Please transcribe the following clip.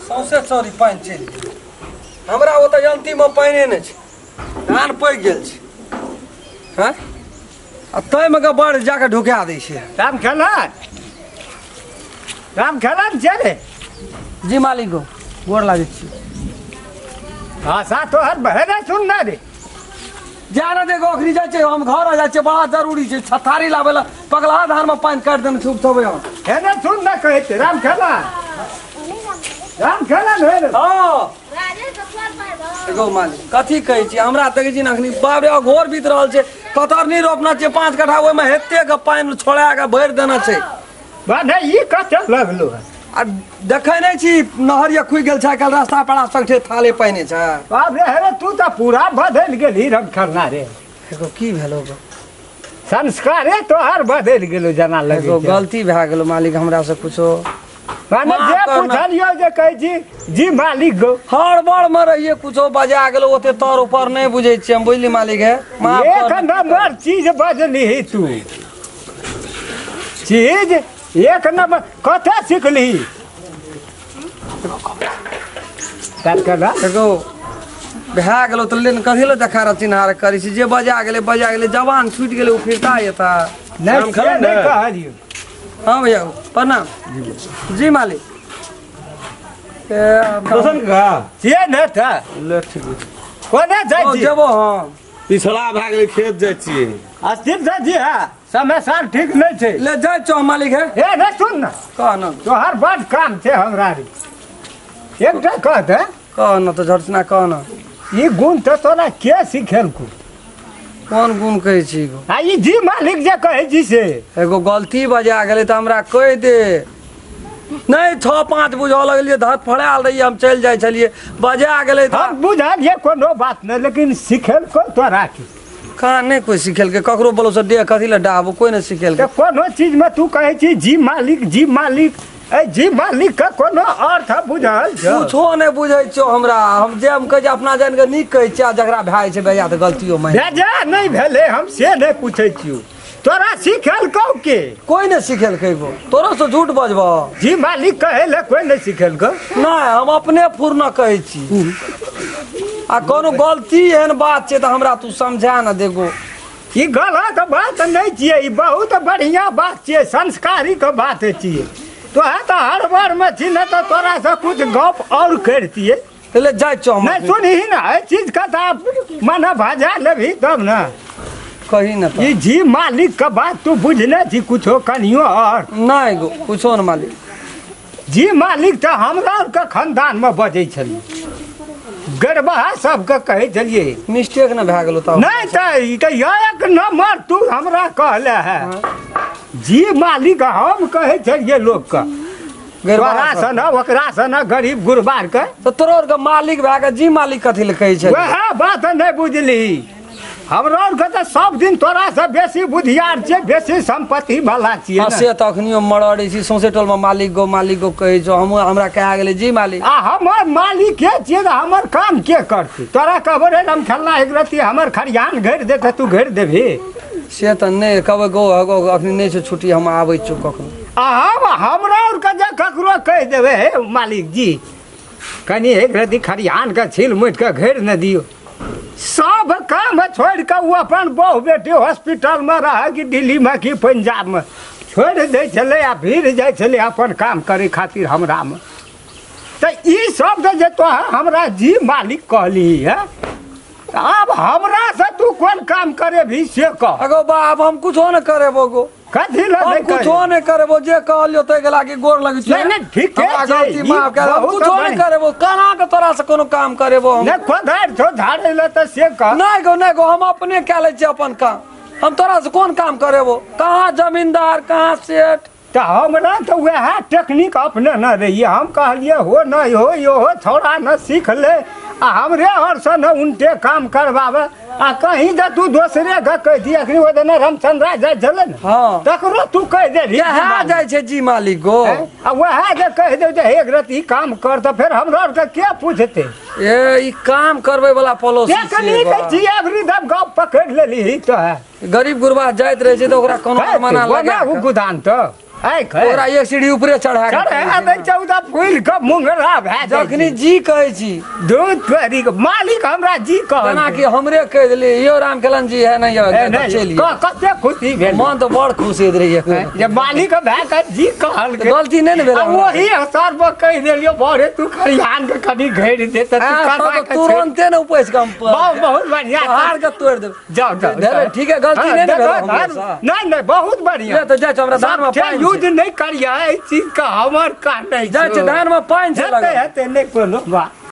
सौंसे चौरी पानि चलि गेल। हमरा ओतऽ अंतिममे पानिए नहि छै, धान पकि गेल छै। हँ आ ताहिमे के बाढ़ि जाकऽ ढुका दै छै। राम खेलन, राम खेलन छै रे। जी मालिक गो, गोर लागै छी। भाषा तोहर बहरे सुन ना रे। जा ना देखो अखनी जाइ छै, हम घर जाइ छै, बड़ा जरूरी छै। छथारी लाबै लए पगला धानमे पानि काटि देने छै, उपछबै हम। हेने सुन ना कहै छै राम खेलन, राम खेलन हे रे। हँ एगो मालिक कथी कहै छी, हमरा देखै छी ने अखनी बाप रे अघोर बीत रहल छै। कतरनी रोपना छै 5 कट्ठा, ओहिमे हेते के पानि छोड़ा के भरि देना छै। बाने ई कते लगलो है। आ देखै नहि छी नहरिया खुलि गेल छै, काल्हि रास्ता पेड़ा सगठे थाले पानि छै। बाप रे, हे रे तू तऽ पूरा बदलि गेलही राम खेलना रे। एगो की भेलो गो? संस्कारे तोहर बदलि गेलो जेना लगै एगो छै। गलती भए गेलो मालिक हमरा से कुछो। माने माफ जे करना। पुछलियो जे कहै छी जी मालिक गो। हड़बड़ मे रहिए कुछो बजा गेलो, ओते तर ऊपर नहि बुझै छियै हम, बुझली मालिक है। माफ एक करना। नंबर चीज बजली तू, चीज एक नंबर। कते सिखली? एगो भए गेलो तऽ लेन कथी लए देखार चिन्हार करै छी, जे बजा गेलै बजा गेलै, जवान छूटि गेलै ओ फिरता एता। नहि राम खेलन नहि ने? कहलियो। हाँ भैया प्रणाम। जी मालिक। दोसन का छियै ने तऽ ले ठीक छै। कोने जाइ छी? जेबो हम। पिछला भए गेलै, खेत जाइ छियै। अस्थिर से जी है, समय साल ठीक नहि छै। ले जाइ छौ मालिक है। हे ने सुन न, कह न। तोहर बड काम छै हमरा रे। एकटा कह दे। कह न तऽ झटसिना कह न। ई गुण तऽ तोरा के सिखेलकौ? कोन गुण कहै छी गो? आ ई जी मालिक जे कहै छी से। एगो गलती बजा गेलै तऽ हमरा कहि दे। नहि 6 5 बुझऽ लगलियै, धत फड़ायल रहियै हम, चलि जाइ छलियै, बजा गेलै तऽ हम बुझलियै कोनो बात नहि, लेकिन सिखेलकौ तोरा की? कहाँ नहि कोइ सिखेलकै, ककरो बोलो से देह कथी लए डाहबो, कोइ नहि सिखेलकै। तऽ कोनो चीजमे तू कहै छी जी मालिक जी मालिक, ए जी मालिक के कोनो अर्थ बुझल छौ? कुछो नहि बुझै छियौ हमरा। हम जे हम कहै छी अपना जानि कऽ नीक कहै छियै, आ जकरा भए जाइ छै बेजा तऽ गलतियो मानि। बेजा नहि भेलै, हम से नहि पूछै छियौ, तोरा सिखेलकौ के? कोइ नहि सिखेलकै गो, तोरो से झूठ बजबह। जी मालिक कहै लए कोइ नहि सिखेलकौ? नहि, हम अपने फुरना कहै छी। आ कोनो गलती एहन बात छै तऽ हमरा तू समझा ने देगो। ई गलत बात नहि छियै, ई बहुत बढ़िआँ बात छियै, संस्कारीक बात छियै। तोहे तऽ हड़बड़मे छी ने तऽ तोरा से कुछ गप और करितियै। ले जाइ छौ हम। नहि सुनही ने, एहि चीज के तऽ मने भजा लेबही तब ने। कही ने ई जी मालिक के बात तू बुझने छी कुछो कनियो और? नहि गो, कुछो ने मालिक। जी मालिक तऽ हमरा आरके खानदानमे बजै छलियै, गरबहा सबके कहै छलियै। मिस्टेक ने भए गेलो तब। नहि तऽ ई तऽ एक नंबर तू हमरा कहले है। जी मालिक हम कहै छलियै लोकके, तोरा सन ओकरा सन गरीब गुरबार के। तऽ तोरो आरके मालिक भए कऽ जी मालिक कथी लए कहै छलियै? वएह बात नहि बुझली। हमरा आरके तऽ सब दिन तोरा से बेसी बुधियार छियै, बेसी सम्पत्ति वाला छियै हाँ ने। से तऽ अखनियो मरड़ै छी, सौंसे टोलमे मालिक गो मालिक गो कहै छौ। हमहूँ हमरा कहा गेलै जी मालिक। आ हमर मालिक के छियै तऽ हमर काम के करतै? तोरा कहबो रे हम खेलना एक रत्ती हमर खरिहान घेर दे तऽ तू घेर देबही? से तऽ नहि कहबै गो गो, अखनी नहि छै छुट्टी, हम आबै छियौ कखनो। आ हम हमरा आरके जे ककरो कहि देबै हे मालिक जी कनि एक रत्ती खरिहान के छील मुटि के घेर ने दियौ, सब काम छोड़ि कऽ ओ अपन बहु बेटी हॉस्पिटलमे रहै कि दिल्लीमे कि पंजाबमे छोड़ि दै छलै आ भीड़ जाइ छलै अपन काम करै खातिर हमरामे। तऽ ई शब्द जे तोहर हमरा जी मालिक कहली है, आब हमरा से तू कोन काम करेबही से कह। अगो बाप हम कुछो नहि करेबो गो। कथी लए हम नहि कुछो करेबो? नहि करेबो, जे कहलियो ताहि के लागी गोर लगै छियौ। नहि, नहि, ठीके हमरा छै, गलती ई माफ कर, हम बहुत कुछो नहि बढ़िआँ। करेबो, केना के तोरा से कोनो काम करेबो हम? नहि कोदारि छौ झाड़ै लए तऽ से कह। नहि गो नहि गो, हम अपने कए लै छियै अपन काम, हम तोरा से कोन काम करेबो? कहाँ जमींदार कहाँ सेठ। तऽ हमरा तऽ वएह टेक्निक अपने न रहियै, हम कहलियै हो नहि हो इहो छौड़ा न सीख ले आ हमरे आओर ने उनटे काम करबाबे, आ कहीं जे तू दोसरे के कहि दियै। अखनी ओहि दिना रामचंद्रा जाइ छलै ने, हाँ। तकरो तू कहि देलही। इएह जाइ छै जी मालिक गो। आ वएह जे कहि दे जे एक रत्ती काम कर तऽ फेर हमरा आरके के पूछतै? ए ई काम करबै वाला पॉलिसी टेक्निक छियै। छी अबरी दब गप पकड़ि लेली तऽ है। गरीब गुरबा जाइत रहै छै तऽ ओकरा कोनो मना ओना लगा ओ गोदान तऽ आइ ओकरा एक सीढ़ी ऊपरे चढ़ा के चढ़ा दै छै, ओ तऽ फूलि कऽ मुंगरा भए जाइ जखनी छै। जी कहै छी दूध तोरी के मालिक हमरा जी कहल जेना कि हमरे कहि देलियै यौ रामखेलन जी है नहीं ए, यौ नहि, चलि कते खुशी भेल मन तऽ बड़ खुश होइत रहियै जे मालिक भए कऽ जी कहल गलती नहि ने भेल आ हमरा। ओही असर पर कहि देलियो बरे तू खरिहान के कनि घेरि दे तऽ तू हाँ, करबा तब के तऽ छोड़ि। तुरन्ते ने उपैस कऽ हम बहुत बहुत बढ़िया पहाड़ के तोड़ि देब जाओ जाओ भेलै, जाओ। ठीक है, गलती हाँ, नहि ने भेल देखो, हमरा धान- सँ। नहीं नहीं बहुत बढ़िया ले तऽ जाइ छै हमरा धान में सब पानि यूज छै। नहीं करिए एहि चीज का हमर कान नहीं जाइ छै धान में पानि छै हेतै लगल हेतै नहीं कोनो बात।